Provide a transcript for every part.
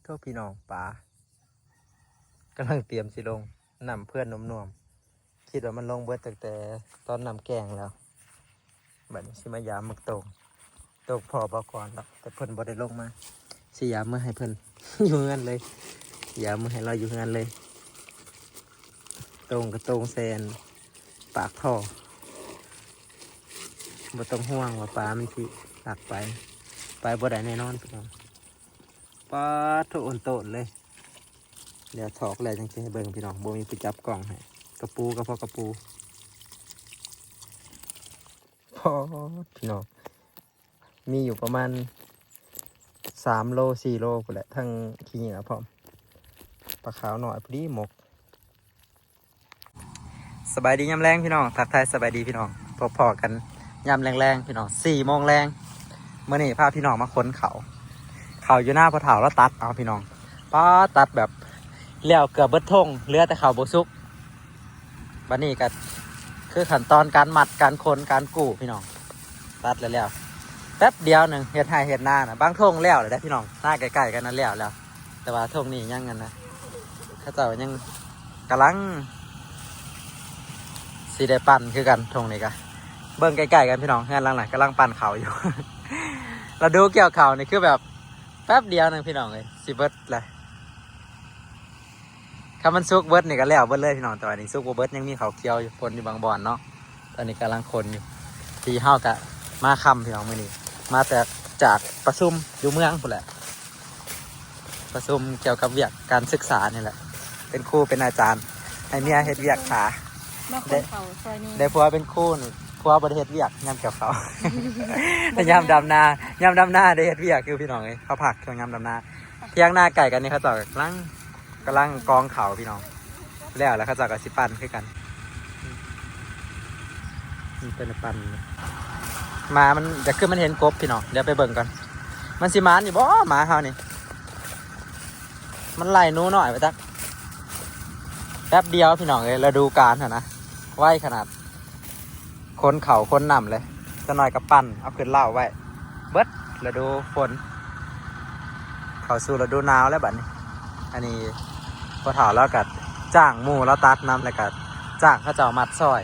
ໂທ້ ພີ່ນ້ອງ ປາກຳລັງຕຽມຊິລົງ ນ້ຳເພື່ອນນົມໆ ຄິດວ່າມັນລົງເບິດຕັ້ງແຕ່ຕອນນ້ຳແກງແລ້ວ. ບັດນີ້ຊິມາຢາມໝາກໂຕ່ງ ໂຕ່ງພໍ້ບໍ່ກ່ອນດອກ ແຕ່ເພິ່ນບໍ່ໄດ້ລົງມາ ຊິຢາມເມືອໃຫ້ເພິ່ນຢູ່ເຮືອນເລີຍ ຢາມເມືອໃຫ້ລາວຢູ່ເຮືອນເລີຍ. ໂຕ່ງກໍໂຕ່ງແຊນປາກທໍ່ ບໍ່ຕ້ອງຫ່ວງວ່າປາມັນຊິລັກໄປ ໄປບໍ່ໄດ້ແນ່ນອນພີ່ນ້ອງ. ປາດໂທ້ ໂອນໂຕນເລີຍ ດຽວຖອກແລ້ວຈັ່ງຊິໃຫ້ເບິ່ງພີ່ນ້ອງ ບໍ່ມີຜູ້ຈັບກ້ອງໃຫ້ ກະປູກໍພໍກະປູ ປາດພີ່ນ້ອງ ມີຢູ່ປະມານສາມໂລສີ່ໂລພຸ້ນແຫຼະ ທັງຂີ້ເຫຍື້ອພ້ອມ ປາຂາວນ້ອຍພໍດີໝົກ. ສະບາຍດີຍາມແລງພີ່ນ້ອງ ທັກທາຍສະບາຍດີພີ່ນ້ອງ ພົບພໍ້ກັນຍາມແລງໆ ພີ່ນ້ອງ ສີ່ໂມງແລງ. ມື້ນີ້ພາພີ່ນ້ອງມາຂົນເຂົ້າ ເຂົ້າຢູ່ນາພໍ່ເຖົ້າລາວຕັດເອົາພີ່ນ້ອງ ປາດ ຕັດແບບແລ້ວເກືອບເບິດທົ່ງ ເຫຼືອແຕ່ເຂົ້າບໍ່ສຸກ. ບັດນີ້ກໍຄືຂັ້ນຕອນການມັດ ການຂົນ ການກູ້ພີ່ນ້ອງ ຕັດແລ້ວໆ ແປັບດຽວໜຶ່ງ ເຮັດໄຮ່ເຮັດນານະ ບາງທົ່ງແລ້ວແລ້ວເດ້ພີ່ນ້ອງ ນາໃກ້ໆກັນນັ້ນແລ້ວແລ້ວ ແຕ່ວ່າທົ່ງນີ້ຍັງອັນນະ ເຂົາເຈົ້າຍັງກຳລັງຊິໄດ້ປັ່ນຄືກັນ. ທົ່ງນີ້ກະເບິ່ງໃກ້ໆກັນພີ່ນ້ອງ ເຮືອນຫຼັງນັ້ນກຳລັງປັ່ນເຂົ້າຢູ່ ລະດູກ່ຽວເຂົ້ານີ້ຄືແບບ ແປັບດຽວໜຶ່ງພີ່ນ້ອງເອີຍ ຊິເບິດແລ້ວ. ຄັນມັນສຸກເບິດນີ້ກໍແລ້ວເບິດເລີຍພີ່ນ້ອງ ແຕ່ວ່ານີ້ສຸກບໍ່ເບິດ ຍັງມີເຂົ້າກ່ຽວຢູ່ ຄົນຢູ່ບາງບ່ອນເນາະ. ຕອນນີ້ກຳລັງຂົນຢູ່ ທີ່ເຮົາກະມາຄ່ຳພີ່ນ້ອງ ມື້ນີ້ມາແຕ່ຈາກປະຊຸມຢູ່ເມືອງພຸ້ນແຫຼະ ປະຊຸມກ່ຽວກັບວຽກການສຶກສານີ້ແຫຼະ ເປັນຄູເປັນອາຈານ ໃຫ້ເມຍເຮັດວຽກຖ້າ ມາຂົນເຂົ້າຊ່ອຍແມ່ ໄດ້ຜົວເປັນຄູນີ້ ຜົວບໍ່ໄດ້ເຮັດວຽກຍາມກ່ຽວເຂົ້າ ແຕ່ຍາມດຳນາ ຍາມດຳນາໄດ້ເຮັດວຽກຢູ່ພີ່ນ້ອງເອີຍ ເຂົາພັກຊ່ວງຍາມດຳນາ. ຖຽງນາໃກ້ກັນນີ້ ເຂົາເຈົ້າກຳລັງ ກຳລັງກອງເຂົ້າພີ່ນ້ອງ ແລ້ວ ແລ້ວເຂົາເຈົ້າກໍຊິປັ່ນຄືກັນ ນີ້ເພິ່ນປັ່ນ ໝາມັນ ດຽວຄືມັນເຫັນກົບພີ່ນ້ອງ ດຽວໄປເບິ່ງກ່ອນ ມັນຊິໝານຢູ່ບໍ່ໝາເຮົານີ້ ມັນໄລ່ໜູນ້ອຍໄປຈັກ ແປັບດຽວພີ່ນ້ອງເອີຍ ລະດູການຫັ້ນນະ ໄວຂະໜາດ. ຂົນເຂົ້າຂົນນ້ຳເລີຍ ຈັກໜ້ອຍກໍປັ່ນເອົາຂຶ້ນເລົ້າໄວ້ ເບິດລະດູຝົນ ເຂົ້າສູ່ລະດູໜາວແລ້ວບັດນີ້. ອັນນີ້ພໍ່ເຖົ້າລາວກໍຈ້າງໝູ່ລາວຕັດນຳ ແລ້ວກໍຈ້າງເຂົາເຈົ້າມັດຊ່ອຍ.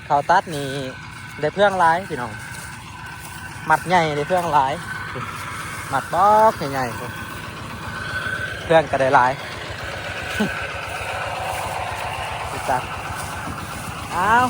ເຂົ້າຕັດນີ້ໄດ້ເຟືອງຫຼາຍພີ່ນ້ອງ ມັດໃຫຍ່ເດ້ ເຟືອງຫຼາຍ ມັດບັກໃຫຍ່ໆ ເຟືອງກໍໄດ້ຫຼາຍ ຈັດ ອ້າວ.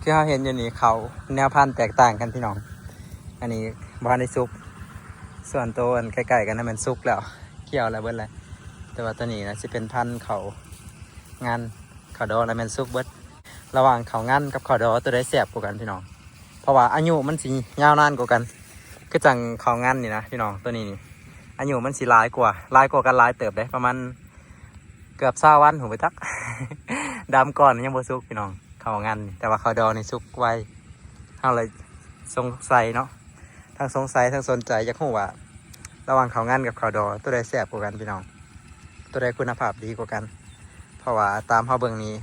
ຄືເຮົາເຫັນຢູ່ນີ້ ເຂົ້າແນວພັນແຕກຕ່າງກັນພີ່ນ້ອງ. ອັນນີ້ບໍ່ທັນໄດ້ສຸກ ສ່ວນໂຕອັນໃກ້ໆກັນນະແມ່ນສຸກແລ້ວ ກ່ຽວແລ້ວເບິດແລ້ວ ແຕ່ວ່າໂຕນີ້ນະຊິເປັນພັນເຂົ້າງັນ ເຂົ້າດໍລະແມ່ນສຸກເບິດ. ລະຫວ່າງເຂົ້າງັນກັບເຂົ້າດໍ ໂຕໃດແຊບກວ່າກັນພີ່ນ້ອງ? ເພາະວ່າອາຍຸມັນຊິຍາວນານກວ່າກັນ. ຄືຈັ່ງເຂົ້າງັນນີ້ນະພີ່ນ້ອງ, ໂຕນີ້ນີ້ອາຍຸມັນຊິຫຼາຍກວ່າ, ຫຼາຍກວ່າກັນຫຼາຍເຕີບເດ້, ປະມານເກືອບຊາວວັນພຸ້ນໄປຈັກ. ດຳກ່ອນຍັງບໍ່ສຸກພີ່ນ້ອງ, ເຂົ້າງັນນີ້, ແຕ່ວ່າເຂົ້າດອງນີ້ສຸກໄວ. ເຮົາເລີຍສົງໄສເນາະ, ທັງສົງໄສທັງສົນໃຈ ຢາກຮູ້ວ່າລະຫວ່າງເຂົ້າງັນກັບເຂົ້າດອງ ໂຕໃດແຊບກວ່າກັນພີ່ນ້ອງ? ໂຕໃດຄຸນນະພາບດີກວ່າກັນ? ເພາະວ່າຕາມເຮົາເບິ່ງນີ້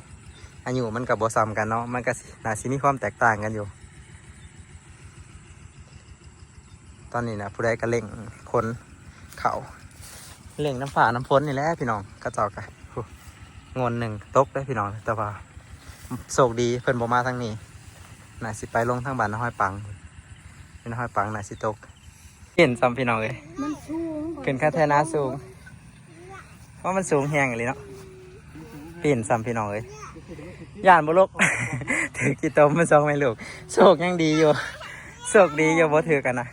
ອາຍຸມັນກໍບໍ່ສ່ຳກັນເນາະ, ມັນກໍຊິ ໜ້າຊິມີຄວາມແຕກຕ່າງກັນຢູ່. ຕອນນີ້ນະ ຜູ້ໃດກໍເລັ່ງຂົນເຂົ້າ ເລັ່ງນຳຟ້ານຳຝົນນີ້ແຫຼະພີ່ນ້ອງ. ເຂົາເຈົ້າກໍ ໂອ້ ໂງ່ນໜຶ່ງຕົກເດ້ພີ່ນ້ອງ, ແຕ່ວ່າໂຊກດີເພິ່ນບໍ່ມາທາງນີ້, ໜ້າຊິໄປລົງທາງບ້ານນາຮອຍປັງ, ນາຮອຍປັງໜ້າຊິຕົກ. ເຫັນຊ້ຳພີ່ນ້ອງເອີຍ, ມັນສູງ ຂຶ້ນຄາແທນາສູງ. ເພາະມັນສູງແຮງອີ່ຫຼີເນາະ, ປີນຊ້ຳພີ່ນ້ອງເອີຍ, ຢ້ານບໍ່ລົກ. ຖືກຂີ້ຕົມມາສອງແມ່ລູກ, ໂຊກຍັງດີຢູ່, ໂຊກດີຢູ່ ບໍ່ຖືກອັນນະ,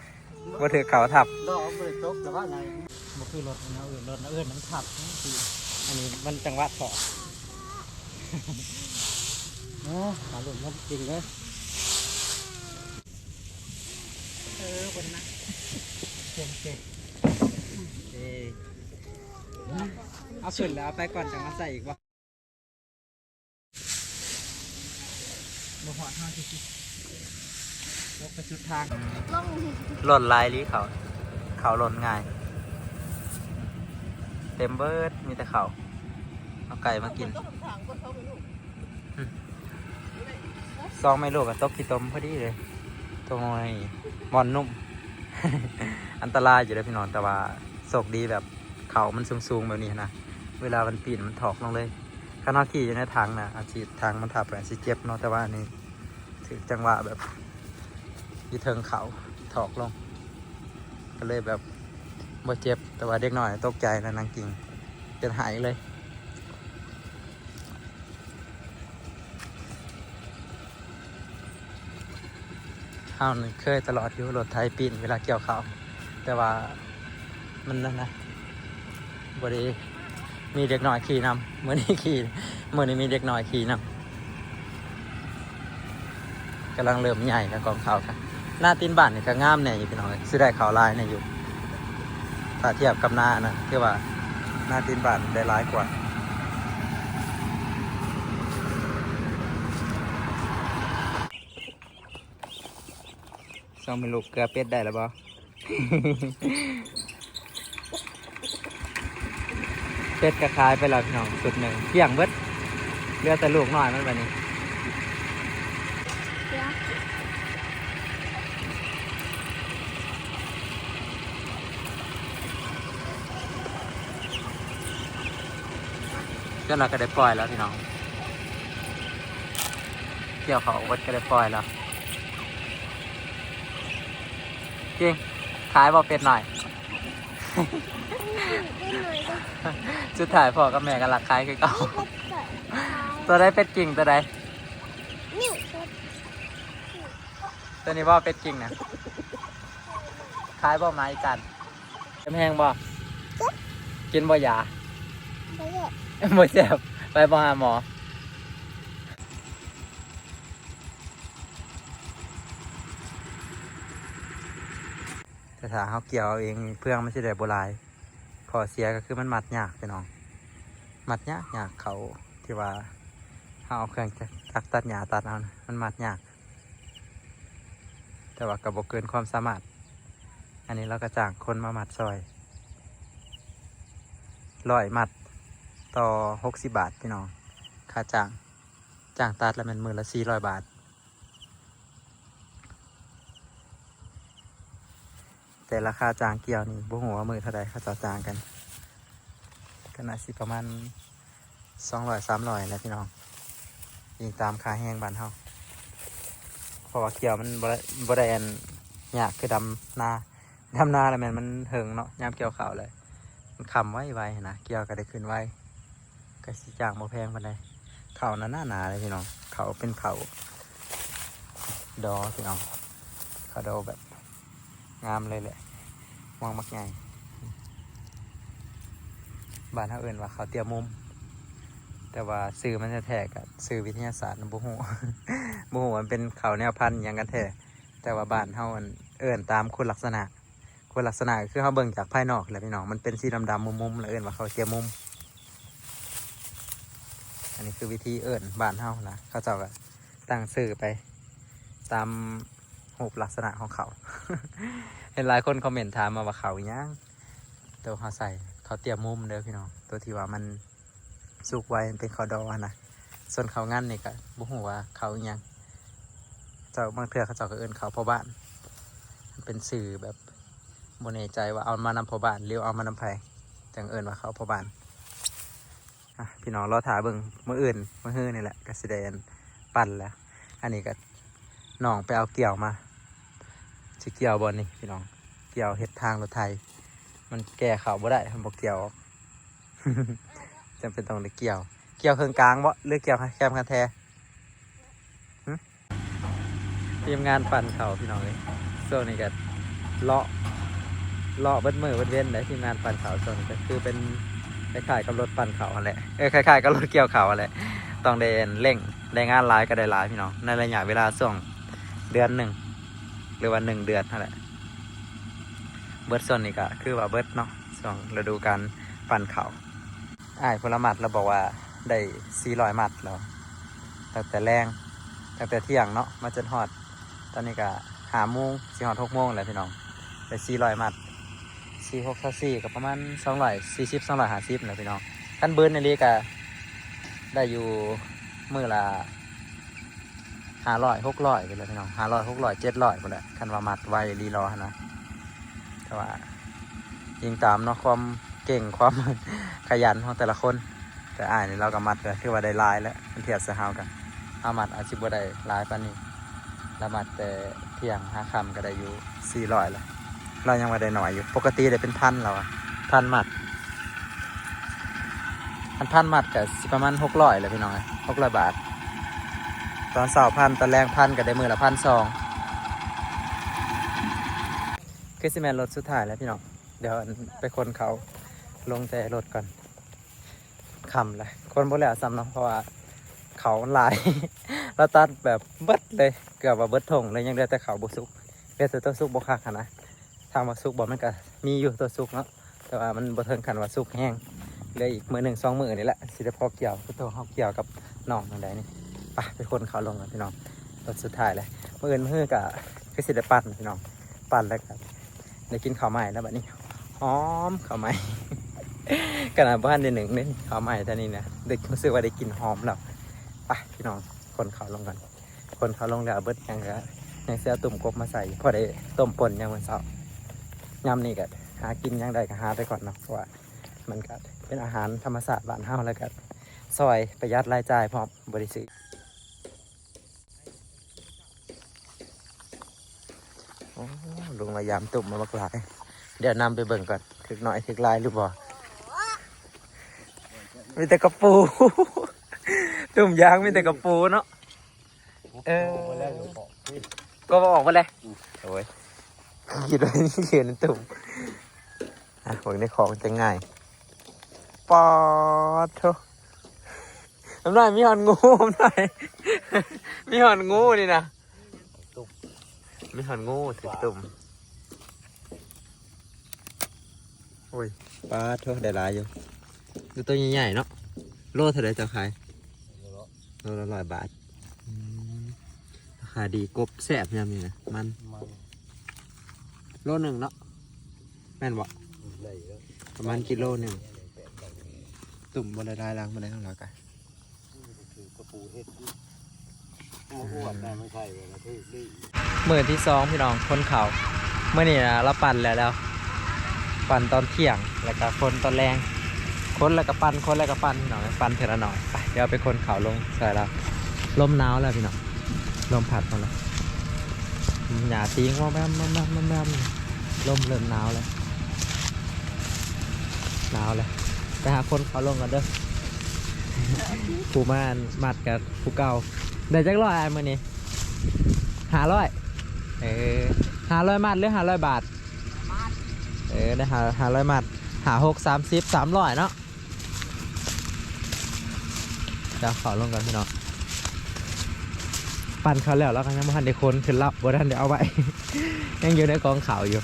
ບໍ່ຖືກເຂົ້າທັບ. ດອກມັນບໍ່ໄດ້ຕົກ ແຕ່ວ່າໄງ ບໍ່ຄືລົດແນວອື່ນ, ລົດແນວອື່ນມັນທັບ. ອັນນີ້ມັນຈັງຫວະເທາະ. ໂອ້ ຫາລົດລົງຈິງເດີ. ເອີ ບໍ່ໄດ້ມາ. ໂອເຄ ໂອເຄ ເອີ ເອົາຂຶ້ນແລ້ວເອົາໄປກ່ອນ ຈັ່ງມາໃສ່ອີກບໍ່? ບໍ່ຮອດເຮົາຊິລົງໄປສຸດທາງ. ລ້ນຫຼາຍອີ່ຫຼີເຂົ້າ, ເຂົ້າລົ້ນງ່າຍ ເຕັມເບີດ, ມີແຕ່ເຂົ້າ. ເອົາໄກ່ມາກິນ. ສອງແມ່ລູກກໍຕົກຂີ້ຕົມພໍດີເລີຍ, ຕົກໜ້ອຍບ່ອນນຸ້ມ. ອັນຕະລາຍຢູ່ເດີພີ່ນ້ອງ, ແຕ່ວ່າໂຊກດີແບບເຂົ້າມັນສູງໆແບບນີ້ນະ, ເວລາມັນປີນມັນຖອກລົງເລີຍ. ຄັນເຮົາຂີ່ຢູ່ໃນຖັງນະ ອາດຊິ ຖັງມັນທັບອາດຊິເຈັບເນາະ, ແຕ່ວ່າອັນນີ້ຖືກຈັງຫວະແບບຢູ່ເທິງເຂົ້າຖອກລົງ ກໍເລີຍແບບບໍ່ເຈັບ. ແຕ່ວ່າເດັກນ້ອຍຕົກໃຈນະ, ນັ່ງກິງເປັນໄຫ້ເລີຍ. ເຮົານີ້ເຄີຍຕະຫຼອດຢູ່ ລົດໄຖປີນເວລາກ່ຽວເຂົ້າ, ແຕ່ວ່າມັນນັ້ນນະ ບໍ່ໄດ້ມີເດັກນ້ອຍຂີ່ນຳ. ມື້ນີ້ຂີ່ ມື້ນີ້ມີເດັກນ້ອຍຂີ່ນຳ. ກຳລັງເລີ່ມໃຫຍ່ແລ້ວ ກອງເຂົ້າກະ. ນາຕີນບ້ານນີ້ກະງາມແດ່ຢູ່ພີ່ນ້ອງເອີຍ, ຊິໄດ້ເຂົ້າຫຼາຍແດ່ຢູ່ ຖ້າທຽບກັບນາອັນນັ້ນ. ຄືວ່ານາຕີນບ້ານໄດ້ຫຼາຍກວ່າ. ສອງແມ່ລູກເກືອເປັດໄດ້ແລ້ວບໍ່? ເປັດກໍຂາຍໄປແລ້ວພີ່ນ້ອງ ຊຸດໜຶ່ງ ກ້ຽງເບິດ, ເຫຼືອແຕ່ລູກນ້ອຍມັນບາດນີ້. ເຈົ້າໜ້ອຍກໍໄດ້ປ່ອຍແລ້ວພີ່ນ້ອງ, ກ່ຽວເຂົ້າເບິດກໍໄດ້ປ່ອຍແລ້ວ. ຈິງ ຂາຍບໍ່ເປັດນ້ອຍ? ສຸດທ້າຍພໍ່ກັບແມ່ກໍລັກຂາຍຄືເກົ່າ. ຕົວໃດເປັດຈິງ ຕົວໃດ? ຕົວນີ້ບໍ່ ເປັດຈິງນະ? ຂາຍບໍ່ໝາອີກກັນ? ເຈັບແຮງບໍ່? ເຈັບ. ກິນບໍ່ຢາ? ບໍ່ແຊບ. ບໍ່ແຊບ ໄປບໍ່ຫາໝໍ? ແຕ່ຖ້າເຮົາກ່ຽວເອງ ເຟືອງມັນຊິໄດ້ບໍ່ຫຼາຍ. ຂໍ້ເສຍກໍຄືມັນມັດຍາກພີ່ນ້ອງ, ມັດຍາກໆ ເຂົ້າທີ່ວ່າເຮົາເອົາເຄື່ອງຈັກຕັດຫຍ້າຕັດເອົານະ ມັນມັດຍາກ. ແຕ່ວ່າກໍບໍ່ເກີນຄວາມສາມາດ. ອັນນີ້ເຮົາກໍຈ້າງຄົນມາມັດຊ່ອຍ ຮ້ອຍມັດຕໍ່ຫົກສິບບາດພີ່ນ້ອງ ຄ່າຈ້າງ. ຈ້າງຕັດລະແມ່ນມື້ລະສີ່ຮ້ອຍບາດ. ແຕ່ລາຄາຈ້າງກ່ຽວນີ້ບໍ່ຮູ້ວ່າມື້ເທົ່າໃດ ເຂົາເຈົ້າຈ້າງກັນ, ກໍໜ້າຊິປະມານສອງຮ້ອຍ ສາມຮ້ອຍແຫຼະພີ່ນ້ອງ, ອີງຕາມຄ່າແຮງບ້ານເຮົາ. ເພາະວ່າກ່ຽວມັນບໍ່ໄດ້ ບໍ່ໄດ້ອັນຍາກຄືດຳນາ, ດຳນາລະແມ່ນມັນເຫິງເນາະ, ຍາມກ່ຽວເຂົ້າແລ້ວມັນຄ່ຳໄວໆ ຫັ້ນນະ, ກ່ຽວກໍໄດ້ຂຶ້ນໄວ. ກໍຊິຈ້າງບໍ່ແພງປານໃດ. ເຂົ້າໜາໆ ເລີຍພີ່ນ້ອງ, ເຂົ້າເປັນເຂົ້າດໍພີ່ນ້ອງ, ເຂົ້າດໍແບບງາມເລີຍແຫຼະ, ຮວງບັກໃຫຍ່. ບ້ານເຮົາເອີ້ນວ່າເຂົ້າຕຽມມຸມ, ແຕ່ວ່າຊື່ມັນແທ້ໆ ກໍຊື່ວິທະຍາສາດນະ ບໍ່ຮູ້ ບໍ່ຮູ້ວ່າມັນເປັນເຂົ້າແນວພັນອີ່ຫຍັງກັນແທ້. ແຕ່ວ່າບ້ານເຮົາ ອັນ ເອີ້ນຕາມຄຸນລັກສະນະ. ຄຸນລັກສະນະກໍຄືເຮົາເບິ່ງຈາກພາຍນອກແຫຼະພີ່ນ້ອງ, ມັນເປັນສີດຳໆ ມຸມໆ ແລ້ວເອີ້ນວ່າເຂົາຕຽມມຸມ. ອັນນີ້ຄືວິທີເອີ້ນບ້ານເຮົານະ, ເຂົາເຈົ້າກໍຕັ້ງຊື່ໄປຕາມຮູບລັກສະນະຂອງເຂົາ. ເຫັນຫຼາຍຄົນຄອມເມັນຖາມມາວ່າເຂົາອີ່ຫຍັງ ໂຕເຮົາໃສ່ ເຂົາຕຽມມຸມເດີພີ່ນ້ອງ, ໂຕທີ່ວ່າມັນສຸກໄວ ມັນເປັນເຂົ້າດໍຫັ້ນນະ. ສ່ວນເຂົ້າງັນນີ້ກໍບໍ່ຮູ້ວ່າເຂົ້າອີ່ຫຍັງ, ເຈົ້າ ບາງເທື່ອເຂົາເຈົ້າກໍເອີ້ນເຂົ້າພໍ່ບ້ານ, ມັນເປັນຊື່ແບບບໍ່ແນ່ໃຈວ່າເອົາມານຳພໍ່ບ້ານ ຫຼືເອົາມານຳໃຜ ຈັ່ງເອີ້ນວ່າເຂົ້າພໍ່ບ້ານ. ອ່ະ ພີ່ນ້ອງລໍຖ້າເບິ່ງ, ມື້ອື່ນ ມື້ຮືນີ້ແຫຼະ ກໍຊິໄດ້ ອັນ ປັ່ນແລ້ວ. ອັນນີ້ກໍນ້ອງໄປເອົາກ່ຽວມາ, ຊິກ່ຽວບ່ອນນີ້ພີ່ນ້ອງ, ກ່ຽວເຮັດທາງລົດໄຖ. ມັນແກ່ເຂົ້າບໍ່ໄດ້ ມັນບໍ່ກ່ຽວອອກ, ຈຳເປັນຕ້ອງໄດ້ກ່ຽວ. ກ່ຽວເຄິ່ງກາງບໍ ຫຼືກ່ຽວແຄມຄັນແທ? ຫຶ? ທີມງານປັ່ນເຂົ້າພີ່ນ້ອງເອີຍ, ຊ່ວງນີ້ກໍເລາະ ເລາະເບິດມື້ເບິດເວັນເດ້. ທີມງານປັ່ນເຂົ້າຊ່ວງນີ້ກໍຄືເປັນຄ້າຍໆກັບລົດປັ່ນເຂົ້າຫັ້ນແຫຼະ, ເອີ ຄ້າຍໆກັບລົດກ່ຽວເຂົ້າຫັ້ນແຫຼະ, ຕ້ອງໄດ້ເລັ່ງ, ໄດ້ງານຫຼາຍກໍໄດ້ຫຼາຍພີ່ນ້ອງ. ໃນໄລຍະເວລາຊ່ວງເດືອນໜຶ່ງ ຫຼືວ່າໜຶ່ງເດືອນຫັ້ນແຫຼະ, ເບິດຊ່ວງນີ້ກໍຄືວ່າເບິດເນາະ ຊ່ວງລະດູການປັ່ນເຂົ້າ. ອ້າຍພົນລະມັດລາວບອກວ່າໄດ້ສີ່ຮ້ອຍມັດແລ້ວ, ຕັ້ງແຕ່ແລງ ຕັ້ງແຕ່ທ່ຽງເນາະ ມາຈົນຮອດຕອນນີ້ກະຫ້າໂມງ ຊິຮອດຫົກໂມງແລ້ວພີ່ນ້ອງ. ໄດ້ສີ່ຮ້ອຍມັດ, ສີ່ຫົກຊາວສີ່ ກໍປະມານສອງຮ້ອຍສີ່ສິບ ສອງຮ້ອຍຫ້າສິບແຫຼະພີ່ນ້ອງ. ຄັນບືນອີ່ຫຼີກະໄດ້ຢູ່ມື້ລະ ຫ້າຮ້ອຍ ຫົກຮ້ອຍພຸ້ນແຫຼະພີ່ນ້ອງ, ຫ້າຮ້ອຍ ຫົກຮ້ອຍ ເຈັດຮ້ອຍພຸ້ນແຫຼະ ຄັນວ່າມັດໄວລີລໍຫັ້ນນະ. ແຕ່ວ່າອີງຕາມເນາະ ຄວາມເກັ່ງ ຄວາມຂະຫຍັນຂອງແຕ່ລະຄົນ. ແຕ່ອ້າຍນີ້ລາວກໍມັດກໍຖືວ່າໄດ້ຫຼາຍແລ້ວ, ມັນທຽບໃສ່ເຮົາກໍ ເຮົາມັດອາດຊິບໍ່ໄດ້ຫຼາຍປານນີ້, ລາວມັດແຕ່ທ່ຽງຫາຄ່ຳກໍໄດ້ຢູ່ສີ່ຮ້ອຍແລ້ວ. ລາວຍັງວ່າໄດ້ໜ້ອຍຢູ່, ປົກກະຕິໄດ້ເປັນພັນລາວວ່າ, ພັນມັດ. ຄັນພັນມັດກໍຊິປະມານຫົກຮ້ອຍແຫຼະພີ່ນ້ອງເອີຍ, ຫົກຮ້ອຍບາດ. ຕອນເຊົ້າພັນ ຕອນແລງພັນ ກໍໄດ້ມື້ລະພັນສອງ. ຄືຊິແມ່ນລົດສຸດທ້າຍແລ້ວພີ່ນ້ອງ, ດຽວໄປຂົນເຂົ້າລົງແຕ່ລົດກ່ອນ. ຄ່ຳແລ້ວ ຂົນບໍ່ແລ້ວຊ້ຳເນາະ ເພາະວ່າເຂົ້າມັນຫຼາຍ. ລາວຕັດແບບເບິດເລີຍ, ເກືອບວ່າເບິດຖົງເລີຍ, ຍັງເຫຼືອແຕ່ເຂົ້າບໍ່ສຸກ, ເຫຼືອແຕ່ຕົວສຸກບໍ່ຄັກຫັ້ນນະ. ຖາມວ່າສຸກບໍ່? ມັນກະມີຢູ່ຕົວສຸກເນາະ, ແຕ່ວ່າມັນບໍ່ເຖິງຂັ້ນວ່າສຸກແຮງ. ເຫຼືອອີກມື້ໜຶ່ງສອງມື້ນີ້ແຫຼະ ຊິໄດ້ພໍກ່ຽວ, ຄືໂຕເຮົາກ່ຽວກັບນ້ອງນັ້ນແຫຼະນີ້. ໄປ ໄປຂົນເຂົ້າລົງກັນພີ່ນ້ອງ, ລົດສຸດທ້າຍແລ້ວ. ມື້ອື່ນມື້ຮືກະຄືຊິໄດ້ປັ່ນພີ່ນ້ອງ, ປັ່ນແລ້ວກະໄດ້ກິນເຂົ້າໃໝ່ແລ້ວບັດນີ້. ຫອມເຂົ້າໃໝ່, ຂະໜາດບໍ່ທັນໄດ້ໜຶ້ງເດ້ ເຂົ້າໃໝ່ເທົ່ານີ້ນະ ໄດ້ ຮູ້ສຶກວ່າໄດ້ກິ່ນຫອມແລ້ວ. ໄປພີ່ນ້ອງ ຂົນເຂົ້າລົງກັນ. ຂົນເຂົ້າລົງແລ້ວ ເບິດຫຍັງກະຍັງຊິເອົາຕົ້ມກົບມາໃສ່ ພໍໄດ້ຕົ້ມປົ່ນຍາມມື້ເຊົ້າ. ຍາມນີ້ກະຫາກິນຫຍັງໄດ້ກະຫາໄປກ່ອນເນາະ, ເພາະວ່າມັນກະເປັນອາຫານທຳມະຊາດບ້ານເຮົາ, ແລ້ວກະຊ່ອຍປະຢັດລາຍຈ່າຍພ້ອມ, ບໍ່ໄດ້ຊື້. ໂອ້ ລຸງລາວຢາມຕຸ້ມມາບັກຫຼາຍ, ດຽວນຳໄປເບິ່ງກ່ອນ ຖືກໜ້ອຍຖືກຫຼາຍຫຼືບໍ່. ມີແຕ່ກະປູ, ຕຸ້ມຢາງມີແຕ່ກະປູເນາະ. ເອີ ກໍອອກມາແລ້ວ. ໂອ້ຍ ຄິດວ່າເຫັນຕຸ່ມ. ອ່ະ ເບິ່ງໃນຂອງຈັ່ງງ່າຍ. ປາດໂທ້ ນ້ຳນ້ອຍ ມີຮອດງູ ນ້ຳນ້ອຍ ມີຮອດງູນີ້ນະ. ຕຸ່ມ ມີຮອດງູຖືກຕຸ່ມ. ໂອ້ຍ ປາດໂທ້ ໄດ້ຫຼາຍຢູ່. ໂຕໃຫຍ່ໆເນາະ. ໂລເທົ່າໃດເຈົ້າຂາຍ? ໂລລະຮ້ອຍບາດ. ອືມ ລາຄາດີ. ກົບແຊບຍາມນີ້ນະ. ມັນ ມັນ ໂລໜຶ່ງເນາະ ແມ່ນບໍ່? ໄດ້ຢູ່ແລ້ວ ປະມານກິໂລໜຶ່ງ. ຕຸ່ມບໍ່ໄດ້ຫຼາຍຫຼັງປານໃດຂອງລາວກະ ຄືກະປູເຮັດຢູ່ ມາອວດນະ ມັນໃສ່ລະຖືກດີ. ມື້ທີສອງພີ່ນ້ອງ ຂົນເຂົ້າ. ມື້ນີ້ນະ ລາວປັ່ນແລ້ວ ແລ້ວ ປັ່ນຕອນທ່ຽງ ແລ້ວກະຂົນຕອນແລງ. ຂົນແລ້ວກະປັ່ນ ຂົນແລ້ວກະປັ່ນພີ່ນ້ອງ ປັ່ນເທື່ອລະໜ້ອຍ. ໄປ ດຽວໄປຂົນເຂົ້າລົງຊ່ອຍລາວ. ລົມໜາວແລ້ວພີ່ນ້ອງ ລົມພັດມາແລ້ວ. ຫຍ້າຕີງ ແມມໆ ລົມເລີ່ມໜາວແລ້ວ ໜາວແລ້ວ. ໄປຫາຂົນເຂົ້າລົງກ່ອນເດີ ຜູ້ມາມັດກັບຜູ້ເກົ່າ. ໄດ້ຈັກຮ້ອຍອ້າຍມື້ນີ້? ຫ້າຮ້ອຍ. ເອີ ຫ້າຮ້ອຍມັດ ຫຼື ຫ້າຮ້ອຍບາດ? ເອີ ໄດ້ຫ້າ ຫ້າຮ້ອຍມັດ ຫ້າ ຫົກ ສາມສິບ ສາມຮ້ອຍເນາະ. ດຽວເຂົ້າລົງກ່ອນພີ່ນ້ອງ. ປັ່ນເຂົ້າແລ້ວ ລາວກໍຍັງບໍ່ທັນໄດ້ຂົນຂຶ້ນລຳ ບໍ່ທັນໄດ້ເອົາໄວ້ ຍັງຢູ່ໃນກອງເຂົ້າຢູ່.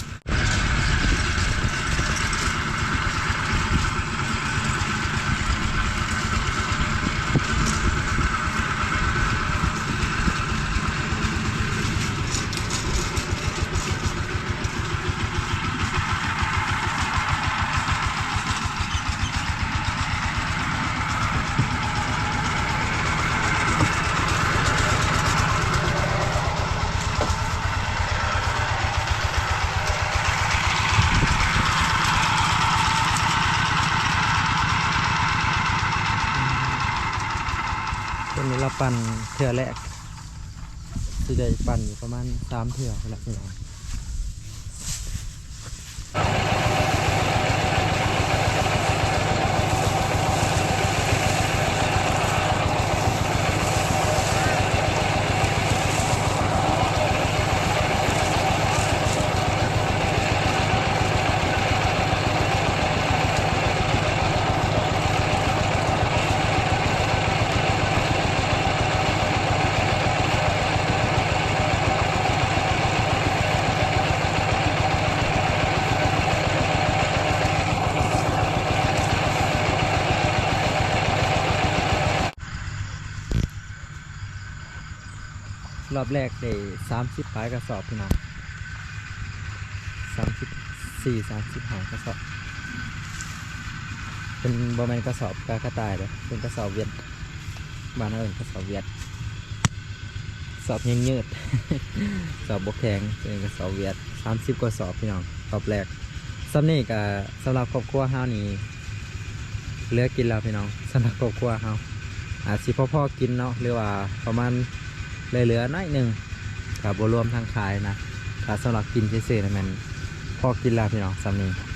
ຕົວນີ້ລາວປັ່ນເທື່ອແລກ ຊິໄດ້ປັ່ນຢູ່ປະມານສາມເທື່ອພຸ້ນລະພີ່ນ້ອງ. ລອບແລກໄດ້ສາມສິບປາຍກະສອບພີ່ນ້ອງ ສາມສິບສີ່ ສາມສິບຫ້າກະສອບ ເປັນ ບໍ່ແມ່ນກະສອບກາກະຕ່າຍເດ້ ເປັນກະສອບຫວຽດ ບ້ານເຮົາເອີ້ນກະສອບຫວຽດ ສອບຍືດໆ ສອບບໍ່ແຂງ ເປັນກະສອບຫວຽດ ສາມສິບກວ່າສອບພີ່ນ້ອງ ລອບແລກ. ສ່ຳນີ້ກະສຳລັບຄອບຄົວເຮົານີ້ ເຫຼືອກິນແລ້ວພີ່ນ້ອງ ສຳລັບຄອບຄົວເຮົາ ອາດຊິພໍໆກິນເນາະ ຫຼືວ່າປະມານເຫຼືອໆໜ້ອຍໜຶ່ງ ຖ້າບໍ່ລວມທັງຂາຍນະ ຖ້າສຳລັບກິນຊື່ໆນະແມ່ນພໍກິນແລ້ວພີ່ນ້ອງ ສ່ຳນີ້.